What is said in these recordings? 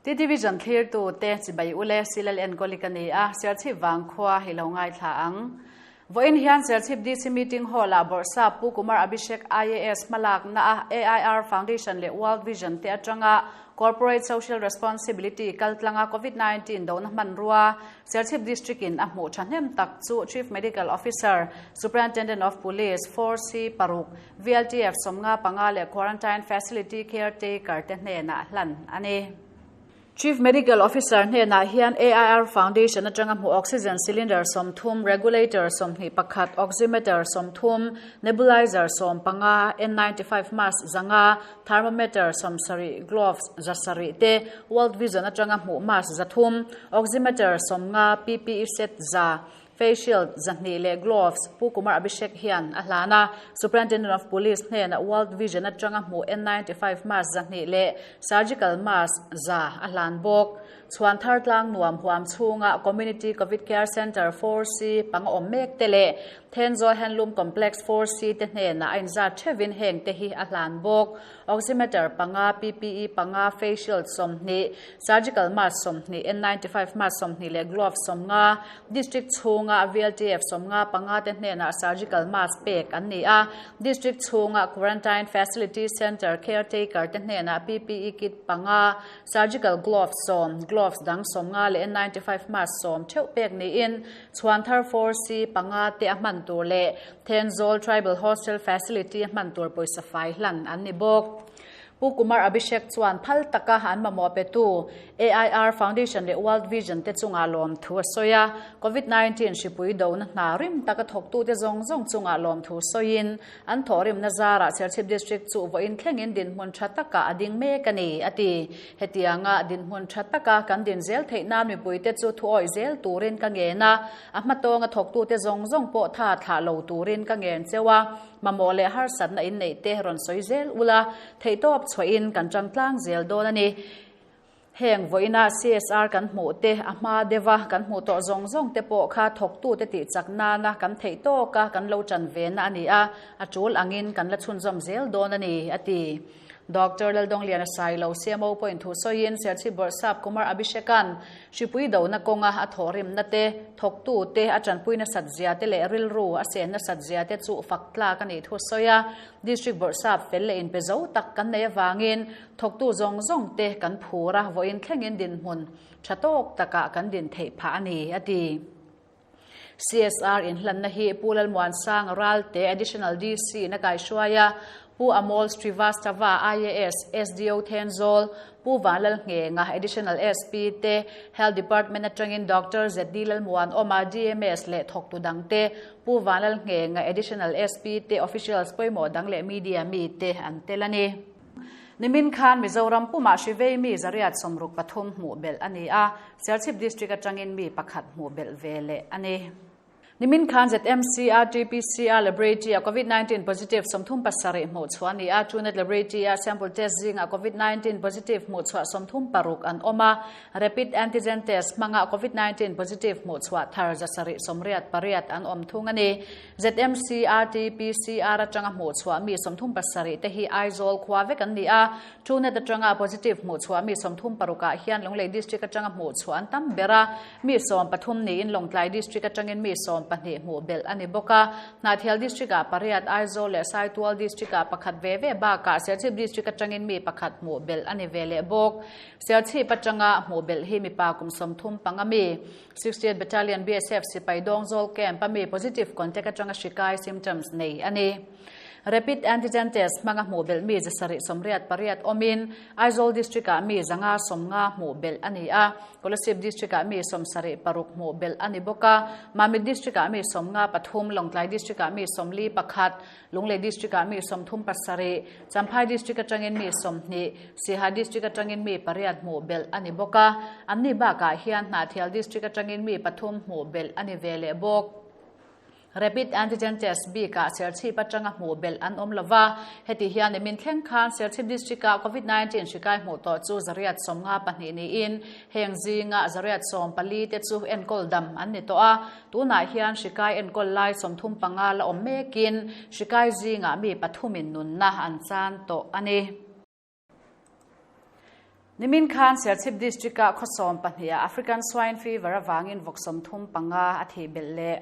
TTVision thlirtu te chibai ule Silal Enkawli ka ni a, Serchhip Vangkhua hi lo ngaithla ang. Vawiin hian Serchhip DC Meeting Hall-ah Bawrhsap Pu Kumar Abhishek IAS hmalakna a AIR Foundation leh World Vision te atanga Corporate Social Responsibility kaltlanga Covid 19 dona hmanrua Serchhip District in a hmuh thahnem tak chu Chief Medical Officer, Superintendent of Police, 4C paruk, VLTF 55 leh Quarantine Facility Caretaker te hnenah hlan a ni. Chief Medical Officer hnenah hian AIR Foundation atanga hmuh oxygen cylinder 30, regulator 21, oximeter 30, nebulizer 15, N95 mask 500, thermometer 70, gloves 700 te, World Vision atanga hmuh mask 300, oximeter 50, PPE set 100, Face shield 200 leh gloves Pu Kumar Abhishek hian a hlan a, Superintendent of Police hnenah World Vision atanga hmuh N95 mask 200 leh surgical mask 100 a hlan bawk. Chhuan thar tlang nuam huam chhunga Community Covid Care Centre 4C panga awm mek te leh Thenzawl Handloom Complex 4C te hnenah a inzat theuhin heng te hi a hlan bawk. Oximeter panga, PPE panga, face shield 20, surgical mask 20, N95 mask 20 leh gloves 50, District chhunga VLTF 55 te hnenah surgical mask pek an ni a. District chhunga Quarantine Facility Centre caretaker te hnenah PPE kit panga, surgical gloves 10, gloves dang 50 leh N95 mask 10 theuh pek niin chhuan thar 4C panga te a hman tur leh Thenzawl Tribal Hostel Facility a hman tur pawisa fai hlan an ni bawk. Pu Kumar Abhishek chuan phal taka an mamawh petu AIR Foundation leh World Vision te chungah lawmthu a sawi a, Covid-19 hripui dona hna rim taka thawktute zawng zawng chungah lawmthu sawiin an thawhrimna zarah Serchhip District chu vawiin thlengin dinhmun tha takah a ding mek a ni, a ti. Hetianga dinhmun tha taka kan din zel theih nan mipuite chu thuawih zel turin ka ngen a, a hmatawnga thawktute zawng zawng pawh tha thlah lo turin ka ngen cheu a, mamawh leh harsatna inneih te rawn sawi zel ula, theihtawp chhuahin kan tang tlang zel dawn a ni. Heng vawiina CSR kan hmuh te, a hma deuha kan hmuh tawh zawng zawng te pawh kha thawktute tih chak nana kan theih tawka kan lo tan ve na a ni a, a tul angin kan la chhunzawm zel dawn a ni, a ti. Doctor Laldawngliana Sailo, CMO pawhin thu sawiin Serchhip Bawrhsap Kumar Abhisheka'n hripui dona kawnga a thawhrimna te, thawktu te, a tanpui nasat zia te leh rilru a sen nasat zia te chu fak tlak a nih thu sawi a. District Bawrhsap fel leh inpe zo tak kan nei avangin thawktu zawng zawng te kan phur a, vawiin thlengin dinhmun tha tawk takah kan din theih phah a ni, a ti. CSR inhlanna hi Pu Lalmuansang Ralte, Additional DC in a kaihruai a, Pu Amol Srivastava, IAS, SDO Thenzawl, Pu Vanlalnghenga, Additional SP te, Health Department atangin Doctor ZD Lalmuanawma, DMS leh thawktu dangte, Pu Vanlalnghenga, Additional SP te, officials pawimawh dang leh media mite an tel a ni. Nimin khan Mizoram pumah hri vei mi 163 hmuh belh a ni a, Serchhip District atangin mi pakhat hmuh belh ve leh a ni. Nimin khan ZMC RT-PCR Laboratory-a Covid-19 positive 37 hmuh chhuah a ni a, Truenat Laboratory-a sample test zingah Covid-19 positive hmuh chhuah 36 an awm a, Rapid antigen test hmanga Covid-19 positive hmuh chhuah thar 788 an awm thung a ni. ZMC RT-PCR atanga hmuh chhuah mi 37 te hi Aizawl khua vek an ni a, Truenat atanga positive hmuh chhuah mi 36 ah hian Lunglei District atanga hmuh chhuah an tam ber a, mi 13 niin Lawngtlai District atangin mi 12 hmuh belh a ni bawk a. Hnahthial District ah pariat, Aizawl leh Saitual District ah pakhat ve ve bakah Serchhip District atangin mi pakhat hmuh belh a ni ve leh bawk. Serchhip atanga hmuh belh hi mipa kum 35 mi, 68 Battalion BSF sipai Dawngzawl Camp a mi positive contact atanga hri kai symptoms nei a ni. Rapid antigen test hmanga hmuh belh mi 788 awmin Aizawl District ah mi 150 hmuh belh a ni a, Kolasib District ah mi 76 hmuh belh a ni bawk a, Mamit District ah mi 53, Lawngtlai District ah mi 41, Lunglei District ah mi 37, Champhai District atangin mi 20, Siaha District atangin mi pariat hmuh belh a ni bawk a, anni bakah hian Hnahthial District atangin mi pathum hmuh belh a ni ve leh bawk. Rapid antigen test bikah Serchhip atanga hmuh belh an awm lova, heti hian nimin thleng khan Serchhip District ah Covid-19 hri kai hmuh tawh chu 192 niin heng zinga 114 te chu enkawl dam an ni tawh a, tunah hian hri kai enkawl lai 35 la awm mekin hri kai zingah mi pathumin nunna an chan tawh a ni. Nimin khan Serchhip District-ah khaw 12 ah African Swine Fever avangin vawk 35 a thih belh leh.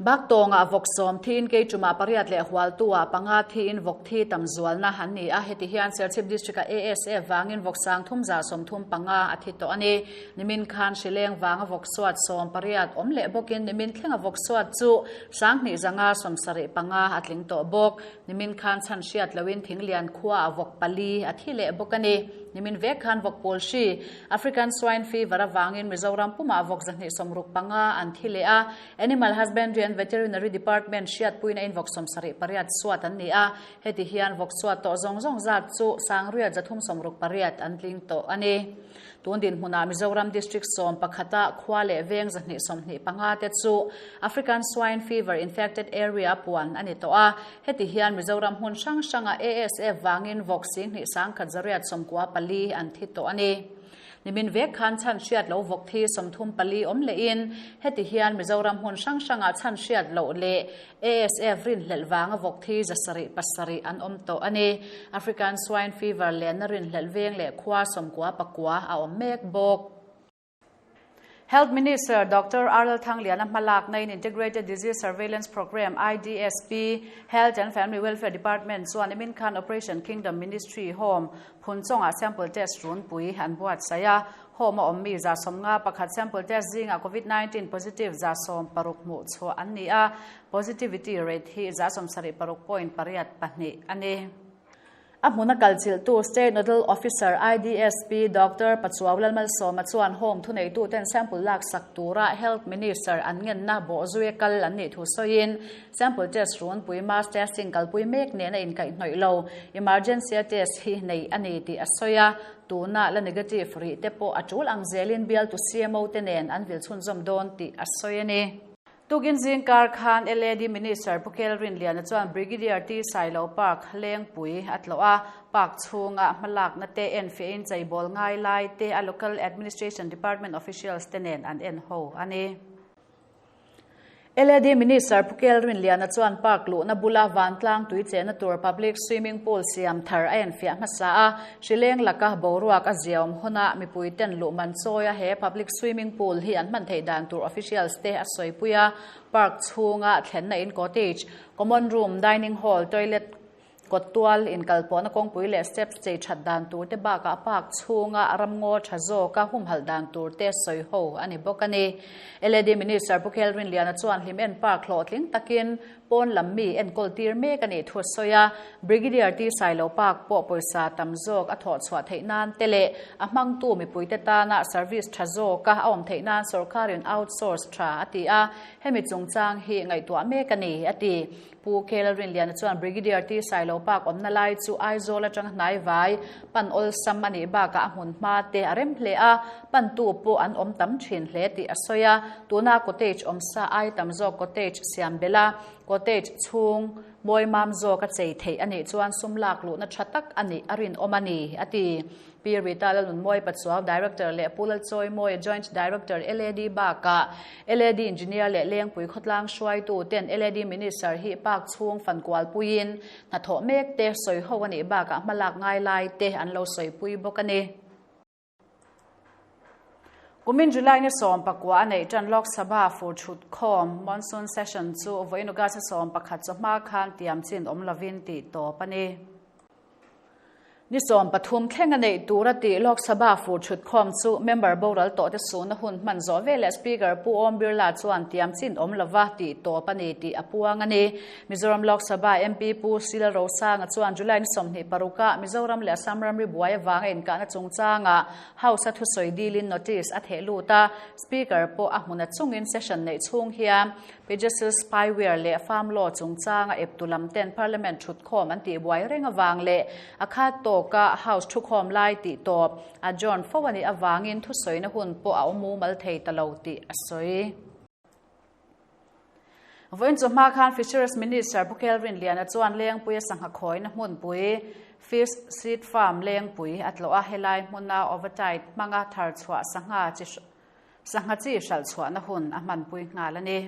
Baktawngah vawk sawm thiin Keiṭumah pariat leh Hualtu-ah panga thiin vawk thi tam zualna an ni a, heti hian Serchhip District-ah ASF vangin vawk 3135 a thi tawh a ni. Nimin khan hrileng vanga vawk suat 18 awm leh bawkin nimin thlenga vawk suat chu 2575 a tling tawh bawk. Nimin khan chhan hriat loin Thinglian khuaah vawk pali a thi leh bawk a ni. Nimin vek khan vawk pawl hri, African Swine Fever avangin Mizoram pumah vawk 265 an thi leh a. Animal Husbandry and Veterinary Department hriatpuina in vawk 78 suat an ni a. Heti hian vawk suat tawh zawng zawng zat chu 6368 an tling tawh a ni. Tun dinhmunah Mizoram District 11 ah khua leh veng 125 te chu African Swine Fever Infected Area puan a ni tawh a. Heti hian Mizoram hmun hrang hrangah ASF vangin vawk 2194 an thi tawh a ni. Nimin vek khan chhan hriat lo vawk thi 34 awm lehin heti hian Mizoram hmun hrang hrangah chhan hriat loh leh ASF rinhlelh vanga vawk thi 707 an awm tawh a ni. African Swine Fever lenna rinhlelh veng leh khua 99 a awm mek bawk. Health Minister Doctor R L Thangliana hmalak nain Integrated Disease Surveillance Programme, IDSP, Health and Family Welfare Department chuan nimin khan Operation Kingdom Ministry Home Phunchawngah sample test runpui an buatsaih a. Home a awmmi 51 sample test zingah COVID-19 positive 16 hmuh chhuah an ni a, positivity rate hi 76.82 a ni. A hmuna kalchilhtu State Nodal Officer IDSP Doctor Pachuau Lalmalsawma chuan home thuneituten sample lak sak tura Health Minister an ngenna bawhzui kal an nih thu sawiin sample test runpui mass testing kalpui mek nena inkaihhnawih lo emergency test hi nei a ni tih a sawi a, tuna la negative rih te pawh a tul ang zelin bialtu CMO te nen an vil chhunzawm dawn tih a sawi a ni. Tukin zingkar khan LAD Minister Pu Kel Rinliana chuan Brigadier T Sailo Park Lengpui a tlawh a, park chhunga hmalakna te enfiahin cheibawl ngai lai te a Local Administration Department officials te nen an en ho a ni. LAD Minister Pu Kel Rinliana chuan park luhna bula vantlang tui chehna tur public swimming pool siam thar a enfiah hmasa a, hrileng laka boruak a ziaawm huna mipui ten luh man chawi a he public swimming pool hi an hman theih dan tur officials te a sawipui a, park chhunga thlenna in cottage, common room, dining hall, toilet kawttual inkalpawhna kawngpui leh steps chei that dan tur te bakah park chhunga ramngaw tha zawka humhalh dan tur te sawi ho a ni bawk a ni. LAD Minister Pu Khel Rinliana chuan Hlim En Park hlawhtling takin pawn lam mi enkawl tir mek a nih thu a sawi a, Brigadier T Sailo Park pawh pawisa tam zawk a thawh chhuah theih nan te leh a hmangtu mipuite tana service tha zawka a awm theih nan sorkarin outsource tha a ti a, hemi chungchang hi ngaihtuah mek a ni a ti. Pu K Lalrinliana chuan Brigadier T Sailo Park awmna lai chu Aizawl atanga hnai vai pan awlsam a nih bakah a hmun hma te a rem hle a, pantu pawh an awm tam thin hle tih a sawi a, tuna cottage awm sa ai tam zawk cottage siam belh a, cottage chhung mawi mam zawk a chei theih a nih chuan sum lak luhna tha tak a nih a rinawm a ni, a ti. Pi Rita Lalnunmawi Pachuau, Director leh Pu Lalchawimawi, Joint Director, LAD bakah LAD Engineer leh Lengpui khawtlang hruaitu ten LAD Minister hi park chhung fan kualpuiin hnathawh mek te sawi ho a nih bakah hmalak ngai lai te an lo sawipui bawk a ni. Kumin July ni 19 a neih tan Lok Sabha fur thut khawm Monsoon Session chu vawiin August 11 chawhma khan tiam chin awm lovin tih tawp a ni. Ni 13 thleng a neih tur a tih Lok Sabha fur thut khawm chu member boral tawh te suna hun hman zawh veleh Speaker Pu Om Birla chuan tiam chin awm lova tih tawp a ni tih a puang a ni. Mizoram Lok Sabha MP Pu Sil Rosanga chuan July ni 26 ah Mizoram leh Assam ramri buai avanga inkahna chungchangah House a thusawi dilin notice a theh lut a, Speaker pawh a hmun a chungin session neih chhung hian Pegasus spyware leh farm law chungchanga eptu lam ten Parliament thutkhawm an tih buai reng avang leh a khat tawka House thukhawm lai tih tawp adjourn fo a nih avangin thusawina hun pawh a awm mumal thei ta lo tih a sawi. Vawiin chu hma khan Fisheries Minister Pu Kelvin Liana chuan Lengpuia sangha khawina hmunpui Fish Seed Farm Lengpui a tlawh a, helai hmuna overtide hmanga thar chhuah sangha chi Sangha chi hralh chhuahna hun a hmanpui nghal a ni.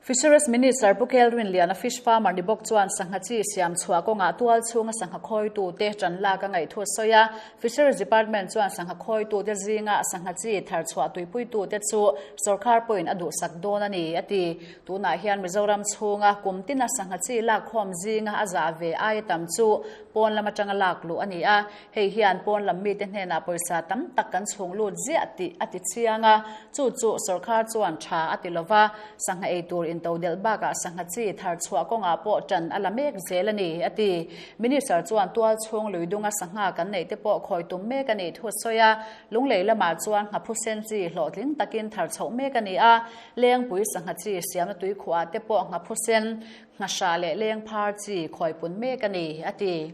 Fisheries Minister Pu Kel Rinliana fish farmer ni bawk chuan sangha chi siam chhuah kawngah tual chhunga sangha khawitute tan lak a ngaih thu a sawi a. Fisheries Department chuan sangha khawitute zinga sangha chi thar chhuah tuipuitute chu sawrkar pawhin a duhsak dawn a ni, a ti. Tunah hian Mizoram chhunga kum tina sangha chi lakkhawm zinga a zah ve aia tam chu pawn lam atanga lak luh a ni a. Hei hian pawn lam mite hnenah pawisa tam tak kan chhung lut ziah tih a ti chiang a, chu chu sawrkar chuan tha a ti lo va, sangha ei tur intodelh bakah sangha chi thar chhuah kawngah pawh tan a la mek zel a ni, a ti. Minister chuan tual chhung lui dunga sangha kan neih te pawh khawi tum mek a nih thu a sawi a, Lunglei lamah chuan nghaphu sen chi hlawhtling takin thar chhoh mek a ni a, Lengpui sangha chi siamna tuikhuah te pawh nghaphu sen, nghahrah leh lengphar chi khawi pun mek a ni, a ti.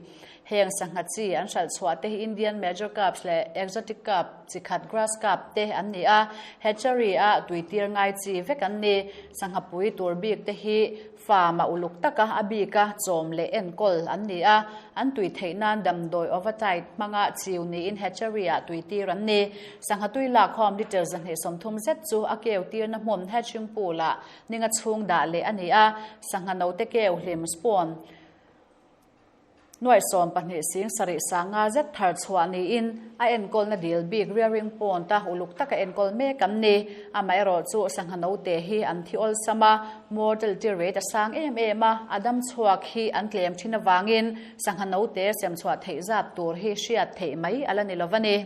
Heng sangha chi an hralh chhuah te hi Indian Major Carps leh Exotic Carp chi khat Grass Carp te an ni a, hatchery a tuitir ngai chi vek an ni. Sangha pui tur bik te hi farm a uluk taka a bika chawm leh enkawl an ni a, an tui theih nan damdawi Ovatide hmanga chiu niin hatchery ah tuitir an ni. Sangha tui lakkhawm litre 230 zet chu a keu tirna hmun hatching pool ah ninga chhung dah leh a ni a, sangha note keu hlim spawn Nuaih 12 sing sarih sanga zet thar chhuah niin a enkawlna dil bik rearing pond a uluk taka enkawl mek an ni. Amaherawh chu sangha note hi an thi awlsam a, mortality rate a sang em em a, a dam chhuak hi an tlem thin avangin sangha note sem chhuah theih zat tur hi hriat theih mai a la ni lo a ni.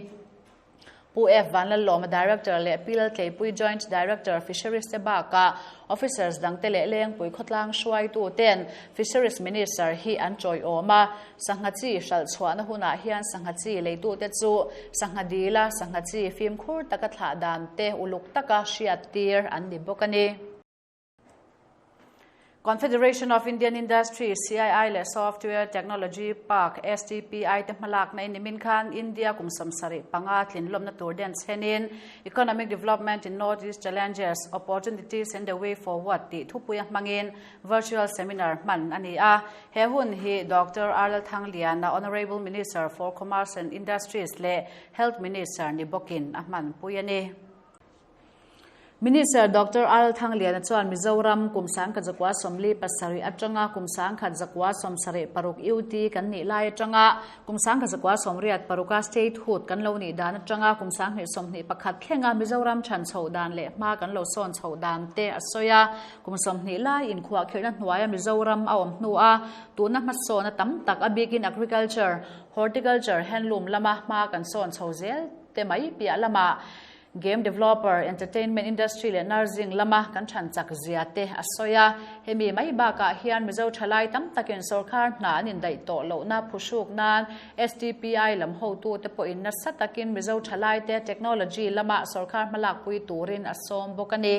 Pu F. Vanlallawma Director leh Pi Laltleipui Joint Director Fisheries te bakah Officers dangte leh Lengpui khawtlang hruaitu ten Fisheries Minister hi an chawiawm a. Sangha chi hralh chhuahna hunah hian sangha chi leitute chu sangha dila sangha chi fimkhur taka thlah dan te uluk taka hriattir an ni bawk a ni. Confederation of Indian Industry, CII, leh Software Technology Park, STPI, te hmalakna in nimin khan India kum 75 tlinlawmna tur den chhenin Economic Development in North East Challenges, Opportunities and the Way Forward tih thupuia hmangin virtual seminar hman a ni a. He hun hi Doctor R Lalthangliana, Honourable Minister for Commerce and Industries leh Health Minister ni bawkin a hmanpui a ni. Minister Doctor R Thangliana chuan Mizoram kum 1947 atanga kum 1976 UT kan nih lai atanga kum 1986 a statehood kan lo nih dan atanga kum 2021 thlenga Mizoram than chhoh dan leh hma kan lo sawn chhoh dan te a sawi a. Kum 20 lai inkhuahkhirhna hnuaia Mizoram a awm hnu a, tuna hmasawna tam tak a bikin agriculture, horticulture, handloom lama hma kan sawn chho zel te mai piah lamah Game developer, entertainment industry leh nursing lama kan than chak zia te a sawi a. Hemi mai bakah hian Mizo thalai tam takin sawrkar hna an indaih tawh lohna phuhruk nan STPI lam hotute pawhin nasa takin Mizo thalaite technology lama sawrkar hmalakpui turin a sawm bawk a ni.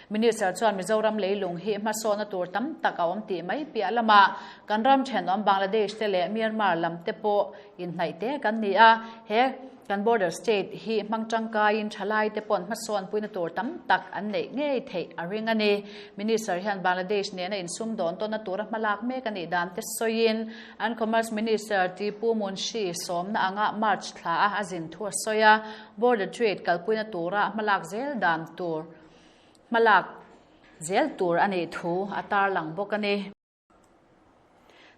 Minister chuan Mizoram leilung hi hmasawna tur tam tak a awm tih mai piah lamah kan ram thenawm Bangladesh te leh Myanmar lam te pawh inhnaih te kan ni a. He Kan border state hi hmang tangkaiin thalaite pawn hmasawn puina tur tam tak an neih ngei theih a ring a ni. Minister hian Bangladesh nena insumdawn tawnna tura hmalak mek a nih dan te sawiin an Commerce Minister Tipu Munshi sawmna anga March thla a a zin thu a sawi a, border trade kalpuina tura hmalak zel dan tur hmalak zel tur a nih thu a tarlang bawk a ni.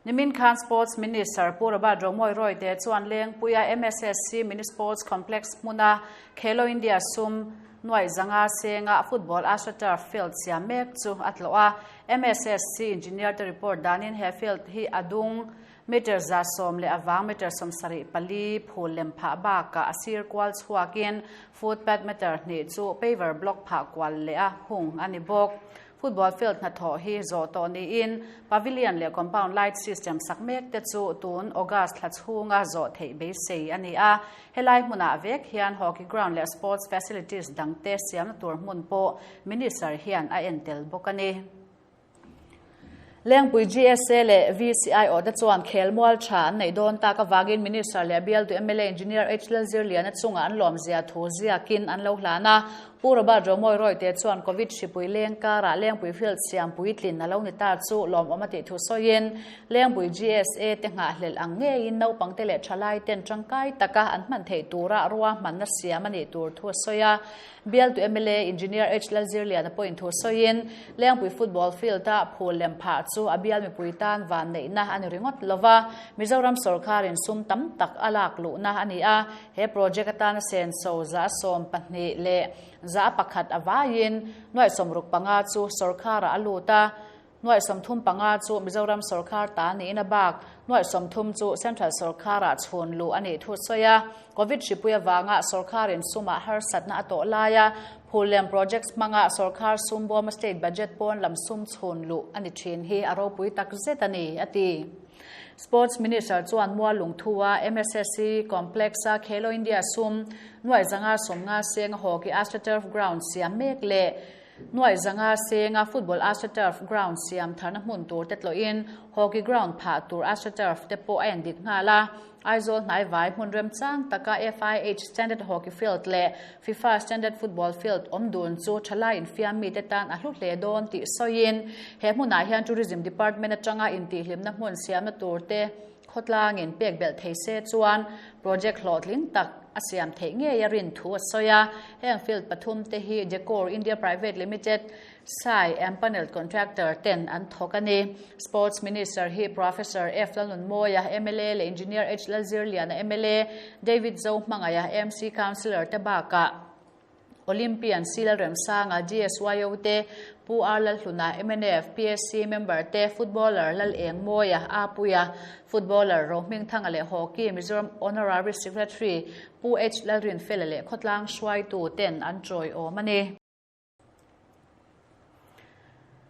Nimin khan Sports Minister Pu Robert Romawia Royte chuan Lengpuia MSSC Mini Sports Complex hmuna Khelo India sum nuaih zanga senga football astroturf field siam mek chu a tlawh a. MSSC engineer te report danin he field hi a dung meter 110 leh avang meter 74 phul lem phah bakah a sir kual chhuakin footpath meter hnih chu paver block phah kual leh a hung a ni bawk. Football field hnathawh hi zawh tawh niin pavilion leh compound light system sak mek te chu tun August thla chhunga zawh theih beisei a ni a. Helai hmunah vek hian hockey ground leh sports facilities dangte siamna tur hmun pawh Minister hian a en tel bawk a ni. Lengpui GSA leh VCI awh te chuan khelmual tha an neih dawn tak avangin Minister leh bialtu mla Engineer H Lalzirliana chungah an lawmzia thu ziakin an lo hlan a. Pu Robert Romawi Royte chuan Covid hripui leng karah Lengpui Field siam puitlin a lo ni ta chu lawmawm a tih thu sawiin Lengpui GSA te nghahhlelh ang ngeiin naupangte leh thalaiten tangkai taka an hman theih tura ruahmanna siam a nih tur thu a sawi a. Bialtu mla Engineer H Lalzirliana pawhin thu sawiin Lengpui Football Field-a phul lem phah chu a bial mipui tan vanneihna a ni ringawt lova, Mizoram sawrkarin sum tam tak a lak luhna a ni a. He project atana senso 121% a vaiin 65,000 chu sawrkarah a lut a, 35,000 chu Mizoram sawrkar ta niin a bak, 30,000 chu Central sawrkarah chhun luh a nih thu sawi a. Covid hripui avanga sawrkarin sumah harsatna a tawh laia Phullen projects hmanga sawrkar sum bawma state budget pawn lam sum chhun luh a ni thin hi a ropui takzet a ni, a ti. Sports Minister chuan Mualungthua MSSC Complex-a Khelo India sum 550 senga hockey astroturf ground siam mek leh 500 senga football astroturf ground siam tharna hmun tur te tlawhin hockey ground phah tur astroturf te pawh a endik nghal a. Aizawl hnaivai hmun remchang taka FIH Standard Hockey Field leh FIFA Standard Football Field awm dun chu thalai infiam mite tan a hlu hle dawn tih sawiin he hmunah hian Tourism Department atanga intihhlimna hmun siamna tur te khawtlangin pek belh thei se chuan project hlawhtling tak a siam theih ngei a rin thu a sawi a. Heng field pathum te hi Decor India Private Limited, Sai Empanelled Contractor ten an thawk a ni. Sports Minister hi Professor F Lalnunmawia, mla leh Engineer H Lalzirliana, mla, David Zohmangaia, MC Councillor te bakah Olympian C Lalremsanga, GSYO te, Pu R Lalhluna, mnf, PSC member te, Footballer Lalengmawia, Apuia, Footballer Rohmingthanga leh Hockey Mizoram Honorary Secretary Pu H Lalrinfela leh khawtlang hruaitu ten an tawiawm a ni.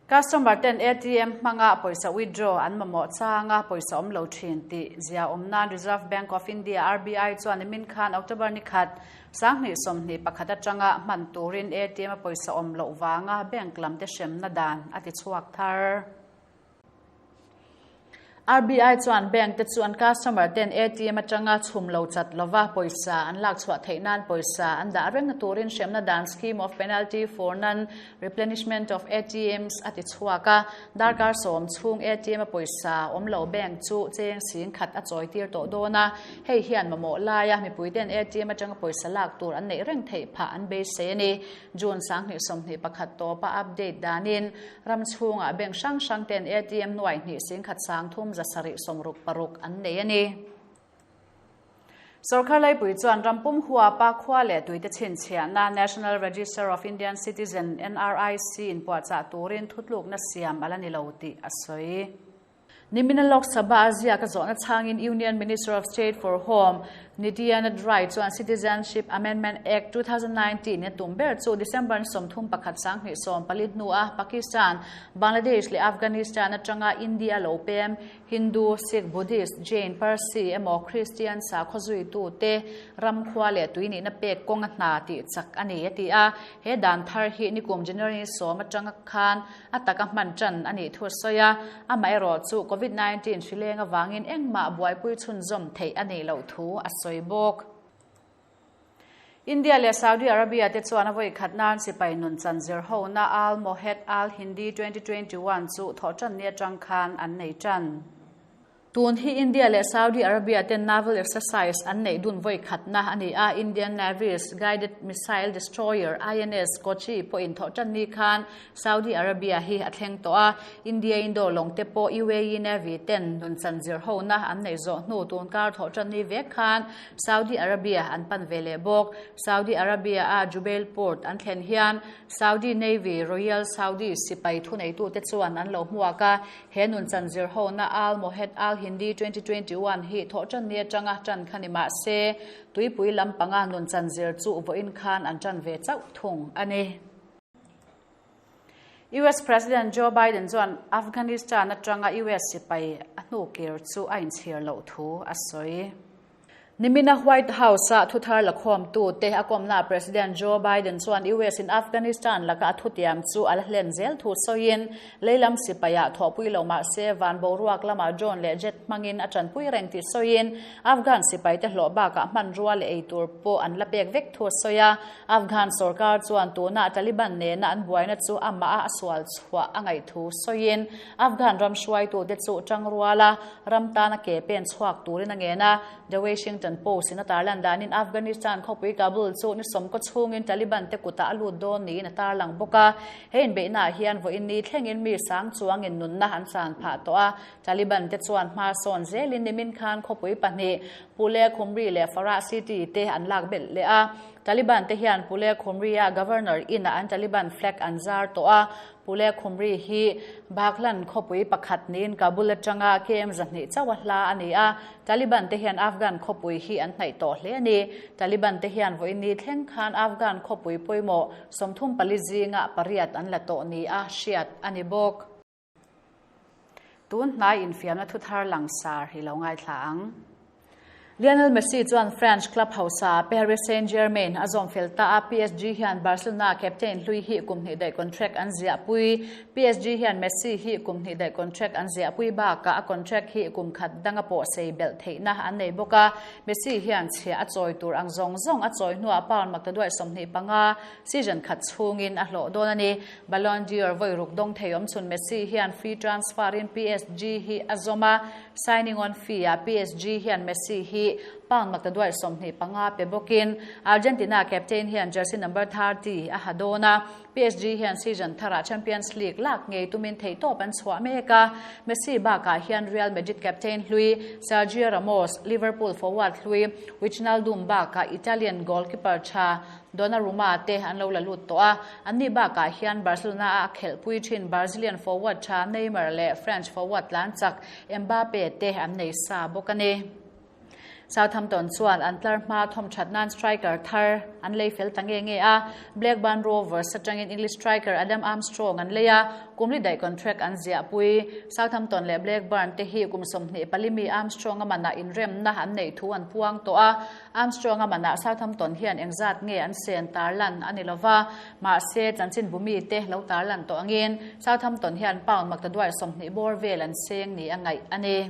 Customer ten ATM hmanga pawisa withdraw an mamawh changa pawisa awm lo thin tih zia awm nan Reserve Bank of India, RBI, chuan nimin khan October ni khat 2021 atanga hman turin ATM a pawisa awm loh vanga bank lam te hremna dan a ti chhuak thar. RBI chuan bank te chu an customer ten ATM atanga chhum lo chat lova pawisa an lak chhuah theih nan pawisa an dah reng na turin hremna dan Scheme of Penalty for Non Replenishment of ATMs a ti chhuak a. Darkar sawm chhung ATM a pawisa awm lo bank chu cheng sing khat a chawi tir tawh dawn a. Hei hian mamawh laia mipui ten ATM atanga pawisa lak tur an neih reng theih phah an beisei a ni. June 2021 tawpa update danin Ram chhungah bank hrang hrang ten ATM nuai hnih singkhat sang thum 766 an nei a ni. Sorkar Laipui chuan ram pum huapa khua leh tuite chhinchhiahna National Register of Indian Citizen, NRIC, inpuahchah turin thutlukna siam a la ni lo tih a sawi. Nimina Lok Sabha a ziak a zawhna chhangin Union Minister of State for Home, Nityanand Rai chuan Citizenship Amendment Act 2019 a tum ber chu December ni 31 2014 hnua Pakistan, Bangladesh leh Afghanistan atanga India lo pem Hindu, Sikh, Buddhist, Jain, Parsi emaw Christian sakhaw zuitute ram khua leh tui nihna pek kawnga hna tih chak a ni a ti a. He dan thar hi nikum January ni 10 atanga khan A taka hman tan a nih thu a sawi a, amaherawh chu Covid 19 hri leng avangin engmah buaipui chhunzawm theih a nih loh thu a sawi bawk. India leh Saudi Arabia te chuan a vawi khat nan sipai nun chan zir hona Al Mohed Al Hindi 2021 chu thawhtan ni atang khan an nei tan. Tun hi India leh Saudi Arabia ten naval exercise an neih dun vawi khatna a ni a, Indian Navy's guided missile destroyer INS Kochi pawhin thawhtan ni khan Saudi Arabia hi a thleng tawh a, India Indo lawng te pawh UAE Navy ten nunchan zir hona an neih zawh hnu tunkar thawhtan ni vek khan Saudi Arabia an pan ve leh bawk. Saudi Arabia a Jubail Port an thlen hian Saudi Navy Royal Saudi sipai thuneitute chuan an lo hmuak a, He nunchan zirhona Al Mohed Al Hindi 2021 hi thawhtan ni atanga tan kha ni mah se, tuipui lampanga nunchan zir chu vawiin khan an tan ve chauh thung a ni. US President Joe Biden chuan Afghanistan atanga US sipai a hnukir chu a inchhir loh thu a sawi. Nimina White House-a thuthar lakhawmtu te a kawmnaah President Joe Biden chuan US in Afghanistan laka a thutiam chu a la hlen zel thu sawiin leilam sipaiah thawhpui lo mah se van boruak lamah drone leh jet hmangin a tanpui reng tih sawiin Afghan sipaite hlawh bakah hmanrua leh eitur pawh an la pek vek thu a sawi a. Afghan sorkar chuan tunah Taliban nena an buaina chu amah a a sual chhuah a ngaih thu sawiin Afghan ram hruaitute chu tangruala ram tana ke pen chhuak turin a ngen a. The Washington Post in a tarlan danin Afghanistan khawpui Kabul chu ni sawmkaw chhungin Taliban te kutah a lut dawn niin a tarlang bawk a. He inbeihnaah hian vawiin ni thlengin mi sang chuangin nunna an chan phah tawh a. Taliban te chuan hma sawn zelin nimin khan khawpui pahnih Pule Khumri leh Farah City te an lak belh leh a. Taliban te hian Pule Khumri-a Governor Inn-ah an Taliban flag an zar tawh a. Pule Khumri hi Baghlan khawpui pakhat niin Kabul atanga KM 200 chauh a hla a ni a, Taliban te hian Afghan khawpui hi an hnaih tawh hle a ni. Taliban te hian vawiin thleng khan Afghan khawpui pawimawh 34 zinga pariat an la tawh ni a hriat a ni bawk. Tun hnai infiamna thuthar langsar hi lo ngaithla ang. Lionel Messi chuan French club hausa Paris Saint-Germain a zawm fel ta a, PSG hian Barcelona captain hlui hi kum hnih daih contract an ziahpui. PSG hian Messi hi kum hnih daih contract an ziahpui bakah a contract hi kum khat danga pawh sei belh theihna an nei bawk a. Messi hian chhia a chawi tur ang zawng zawng a chawi hnuah pound maktaduai 25 season khat chhungin a hlawh dawn a ni. Ballon d'Or vawi ruk dawng thei awm chhun Messi hian free transfer in PSG hi a zawm a, signing on fee ah PSG hian Messi hi pound maktaduai 25 pe bawkin Argentina captain hian jersey number 30 a ha dawn a, PSG hian season tharah Champions League lak ngei tumin theihtawp an chhuah mek a, Messi bakah hian Real Madrid captain hlui Sergio Ramos, Liverpool forward hlui Wijnaldum bakah Italian goalkeeper tha Donnarumma te an lo la lut tawh a, anni bakah hian Barcelona a a khelhpui thin Brazilian forward tha Neymar leh French forward tlan chak Mbappe te an nei sa bawk a ni. Southampton chuan an tlar hma thawmthat nan striker thar an lei fel ta nge nge a, Blackburn Rovers atangin English striker Adam Armstrong an lei a, kum li daih contract an ziahpui. Southampton leh Blackburn te hi kum 24 mi Armstrong a manah inremna an neih thu an puang tawh a, Armstrong-a manah Southampton hian engzat nge an sen tarlan a ni lova, mahse chanchinbu mite lo tarlan tawh angin Southampton hian pound maktaduai 20 bawr vel an seng ni a ngaih a ni.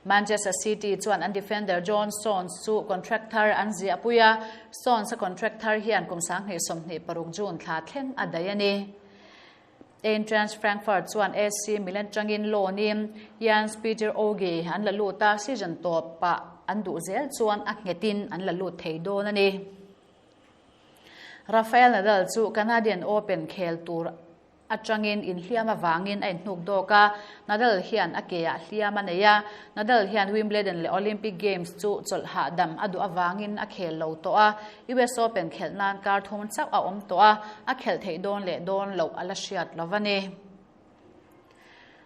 Manchester City chuan an defender John Stones chu contract thar an ziahpui a, Stones-a contract thar hian kum 2026 June thla thleng a daih a ni. Eintracht Frankfurt chuan AC Milan tangin loan-in Jens Peter Ogi an la lut a, season tawpah an duh zel chuan a nghetin an la lut thei dawn a ni. Rafael Nadal chu Canadian Open khel tur atangin inhliam avangin a inhnuk dawk a, Nadal hian a keah hliam a nei a, Nadal hian Wimbledon leh Olympic Games chu chawlh hahdam a duh avangin a khel lo tawh a, US Open khelh nan kar thum chauh a awm tawh a, a khelh theih dawn leh dawn loh a la hriat lo a ni.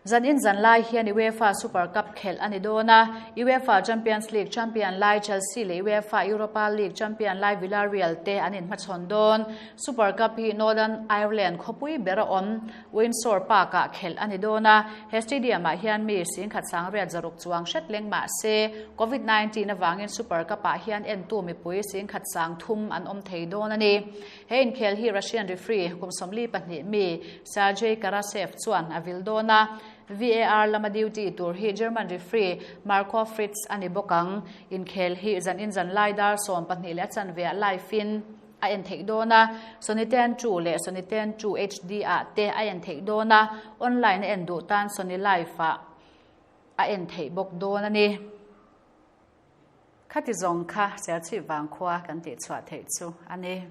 Zanin zan lai hian UEFA Super Cup khelh a ni dawn a, UEFA Champions League champion lai Chelsea leh UEFA Europa League champion lai Villarreal te an inhmachhawn dawn. Super Cup hi Northern Ireland khawpui ber a awm Windsor Park-ah khelh a ni dawn a, he stadium-ah hian mi singkhat sangriat zaruk chuang hret leng mah se, Covid 19 avangin Super Cup-ah hian entu mipui singkhat sang thum an awm thei dawn a ni. He inkhel hi Russian referee kum 42 mi Sergei Karasev chuan a vil dawn a, VAR lama duty tur hi German referee Marco Fritz a ni bawk ang. Inkhel hi zan in zan lai dar 12 leh a chanve ah live-in a en theih dawn a, Sony Ten 2 leh Sony Ten 2 HD ah te a en theih dawn a, online a en duh tan Sony Live ah a en theih bawk dawn a ni. Khati zawng kha Serchhip vangkhua kan tihchhuah theih chu a ni.